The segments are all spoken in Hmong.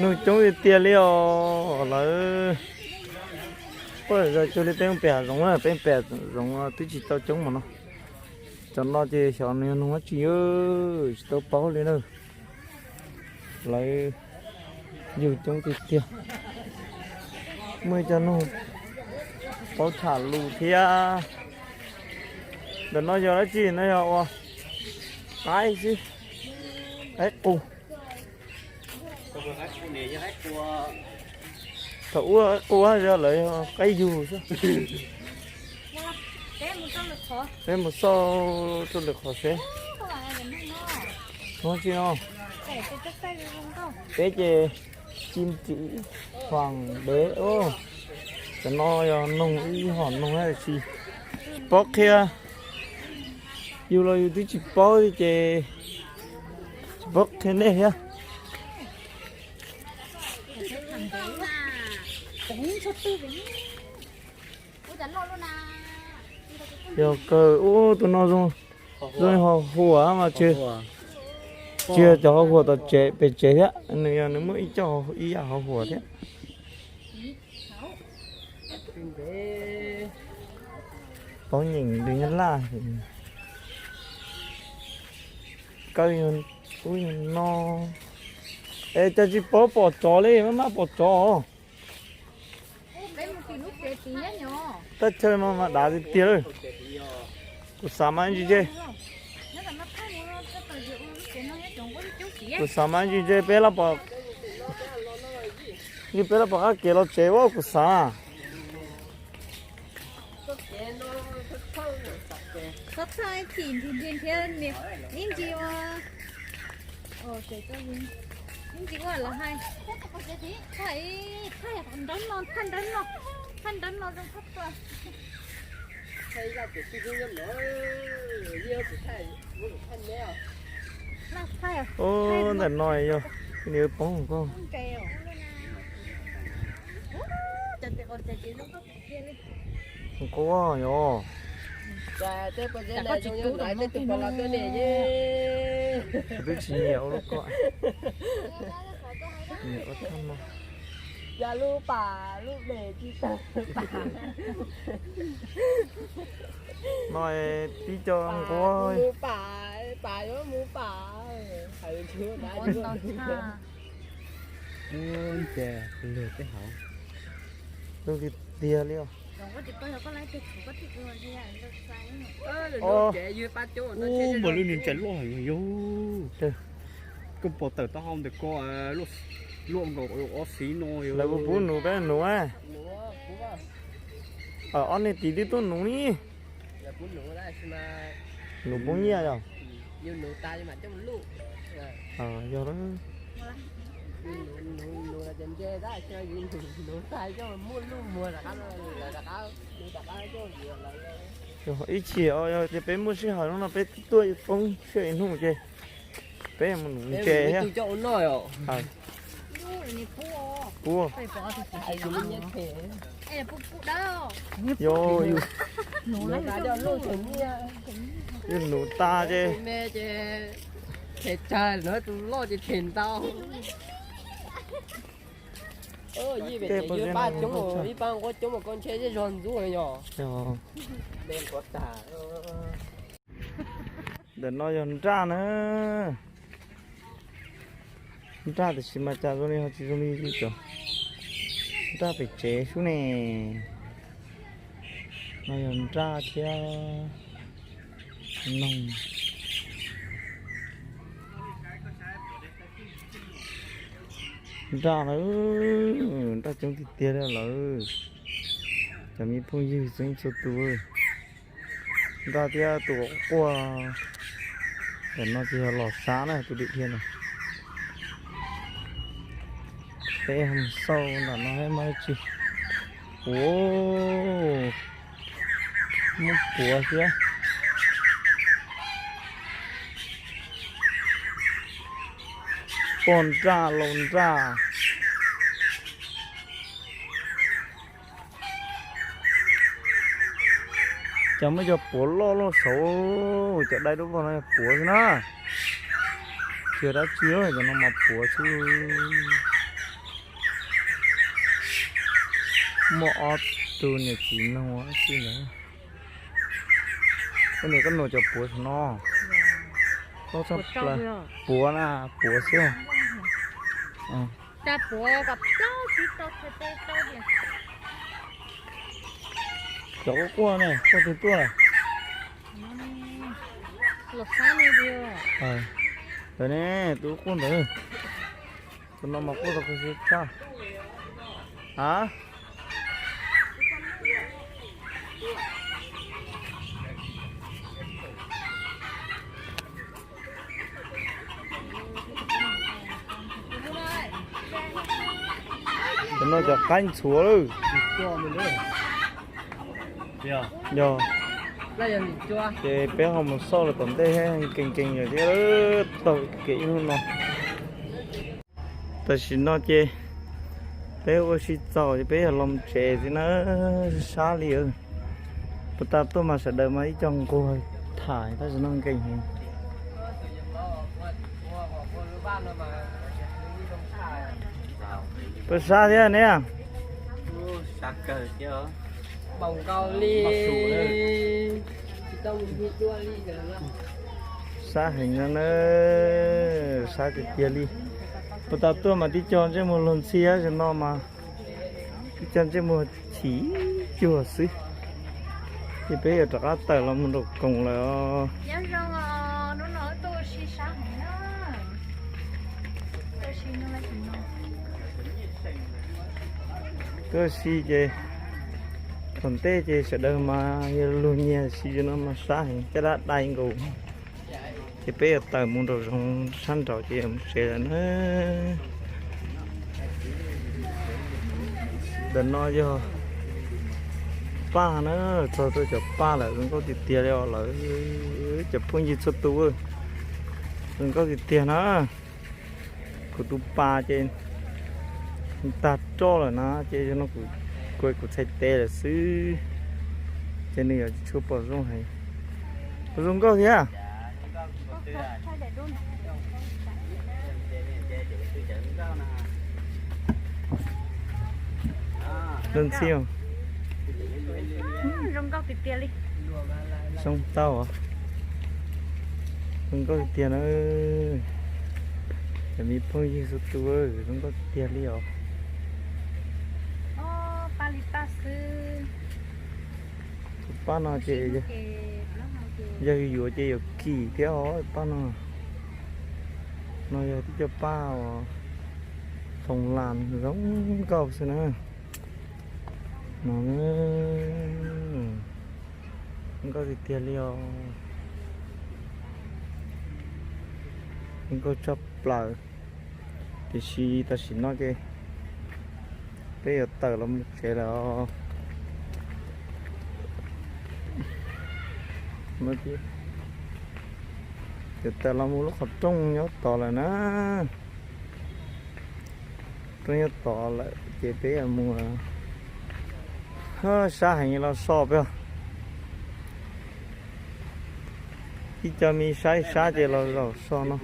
Nug coob tiag tiag li os lawv. Peb zoo cuag li peb mus pem hav zoov na, peb pem zoov twb tsis tau coob mas no. Cov no ces xyov nws yog noog dab tsi, tsis tau paub li na. Lawv yug coob tiag tiag. Muaj ib co noog paub tham lus thiab. Ntawm no yog dab tsi no, yog ua qaib xwb, qaib qus. Thaum ub qaib qus, yog lawv yog qaib yug xwb. Peb mus xauj rau lwm qhov seb. Hnub tsis no, peb ces ci ntsim fam dev. Cov no yog noog ib hom noog tsis paub qhia. Yus los yus twb tsis paub li ces tsis paub qhia nej thiab. Yog kawg, ub, tus no zoo, zoo ho huam mas tsis, tsis yog cov ho huam tom tsev, pem tsev thiab, nws yog nws muaj ib co ib yam ho huam thiab. Paub nyeem li Nyab Laj. Kawg, ub, yog no. Es cas tsis paub pom tsov li, maj maj pom tsov. Thaj chaw no mas dav tiag tiag lawm. Kuv xav mas ntsis ze, kuv xav mas ntsis ze peb los pom, ntsis peb los pom qab kev los tsev ua kuv xav. Ib ntsis, ib ntsis ua los hais, thaj nrab no, thaj nrab no, thaj nrab no zoo thaj tua. Ub, ntawm no yog nws poob koj. Nquab yog. Twb tsis nyiam ua lub ko. Nyiam ua thaj no. Yog lub pam lub dej tsis tau pam. No tib co nquab. Mus pam, pam yuav mus pam. Nquab ntau tshaj. Ub, ces lwg tej hauv. Zoo tiag tiag li os. Ub, npaum li nws ntsaim loj heev yog. Koj pom tawm taub hau ntawm ko, luaj nkaus ob xiv no yog. Lawv puas pub nuv peb nuv a? Ob niag tim twb tuaj nuv ni. Nuv poob nyiaj yog. Yog. Yog ib chim yog tias peb muaj sij hawm no peb tuaj poob siab ib hnub ces peb mus nuv ntses thiab. Pub. Yog, yus nuv tas ces. Them tsawg lawm, tus loj ces them ntau. Ib pab coob, ib pab nquab coob mas koj ntshe zej zog ntxub yog. Ntawm no yog nraj na. Nraj tiam sis mas cas zoo li ho tsis zoo li cov nraj pem tsev xwb ne. No yog nraj thiab noog. Nraj lawm, nraj coob tiag tiag li lawm. Cov me phooj ywg txhua txhua tus, nraj thiab tus quaj. Ntawm no ces yog los sab na, tus dim dhia no. Peb mus xauj nram no muaj dab tsi. Ua, muaj puav thiab. Pog nraj laus nraj. Cas muaj cov puav loj loj saud, cov dai dub vog no yog puav xwb na. Yog dab tsi, cov no mas puav xwb. Muaj ob tug niam txiv noog xwb ntawd. Ua niam koj nug cov puav saum no. Puav na, puav xwb. Cov quaj quaj ne, quaj twg tuaj? Ntawd ne, tus quaj ntawd. Tus no mas quaj tau khuv xim tshaj. A, cov no cov qaib ntxhuav lawm. Yog, ces peb ho mus xauj lawm tom ntej, nkees nkees yog thiab, taug kev ib hnub no. Tam sim no ces peb ua si txaus ces peb yog los tsev xwb na, sab li. Puag ta tuaj mas sawv daws mas ib co nquag tham tab sis no nkees heev. Puas sab thiab ne? Sab heev no na, sab tiag tiag li. Puag ta tuaj mas tib co ntsej muag luag ntxhi, zaum no mas tib co ntsej muag chim cuag xwb. Ces peb yuav rov qab tawm los mus nraum koog lawm os. Tuaj si ces thaum ntej ces sawv daws mas yog luag nyiag si, zaum no mas sab heev, caj dab dai nkaus. Ces peb yuav tawm mus nraum zoov sab nraud ces yuav mus tsev lawm na. Ntawm no yog paj na, txog rau cov paj lawm, zoo nkauj tiag tiag li os lawm. Cov phooj ywg txhua tus, zoo nkauj tiag tiag na. Kuv tus pas ces tag roj lawm na, ces no kuv kuv txhais tes lawm xwb, ces nws yuav tsis tshua pom zoo heev. Puas zoo nkauj thiab? Zoo ntxhi, zoo tau, zoo nkauj tiag na. Cov me phooj ywg txhua tus, zoo nkauj tiag li os. Tus paj no ces yog yuav ces yuav kim thiab os paj no. No yog tib co paj uas thoom las zoo nkauj xwb na. No nkauj tiag tiag li os. Nkauj tshaj plaws. Tiam sis tam sim no ces peb yuav tawm los mus tsev lawm os. Yuav tawm los mus lub qhov rooj nyob tod lawm na. Rooj nyob tod lawm ces peb yuav mus. Sab heev los so peb. Ib co me sab ib sab ces los zaum so no.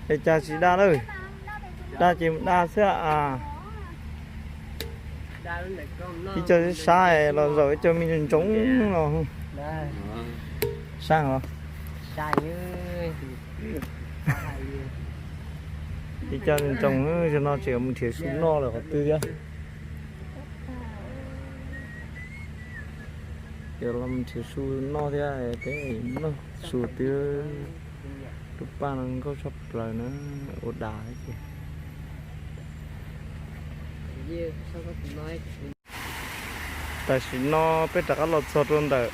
Es cas tsis da lawm? Da ces mus da xwb a. Ib co sab los zaum ib co me ntsoov no. Sab os. Ib co ntsoov, zaum no tseem mus nrhiav su noj lawm qhov twg thiab. Yuav los nrhiav su noj thiab, peb noj su twb. Lub paj no nkauj tshaj plaws na, ua das ces. Tam sim no peb rov qab los txog rau ntawm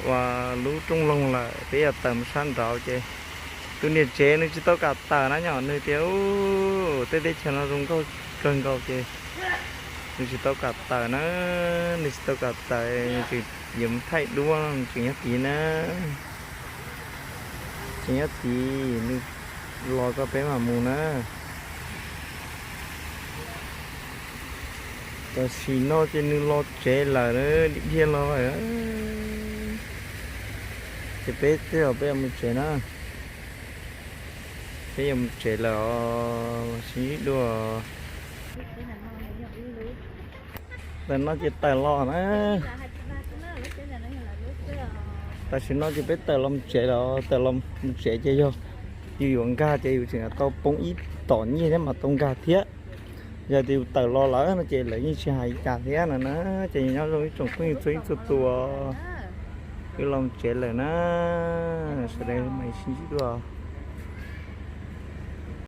uas lub rooj loog lawm, peb yuav tawm mus sab nraud ces tus niam tsev nws tsis tau kam tawm na, nyob nws tias, u, tej teb chaws no zoo nkauj kawg nkaus ces nws tsis tau kam tawm na, nws tsis tau kam tawm, nws tseem yuav mus thaij duab, nws tseem nyob tid na, tseem nyob tid, nws los tso peb mam mus na. Tam sim no ces nws los tsev lawm, dhia los lawm. Peb twb, peb yuav mus tsev na. Peb yuav mus tsev lawm os, sib ntsib dua. Tam no ces tawm los na. Tam sim no ces peb tawm los mus tsev lawm, tawm los mus tsev ces yog yus yuav nkag ces yus tseem tau poob ib tom nyiaj thiab mas tau nkag thiab. Yog tias yus tawm los lawm no ces lawv yeej tsis hais li cas thiab no na. Ces nyob zoo ib tsoom phooj ywg txhua leej txhua tus, wb los tsev lawm na. Sawv daws mam sib ntsib dua.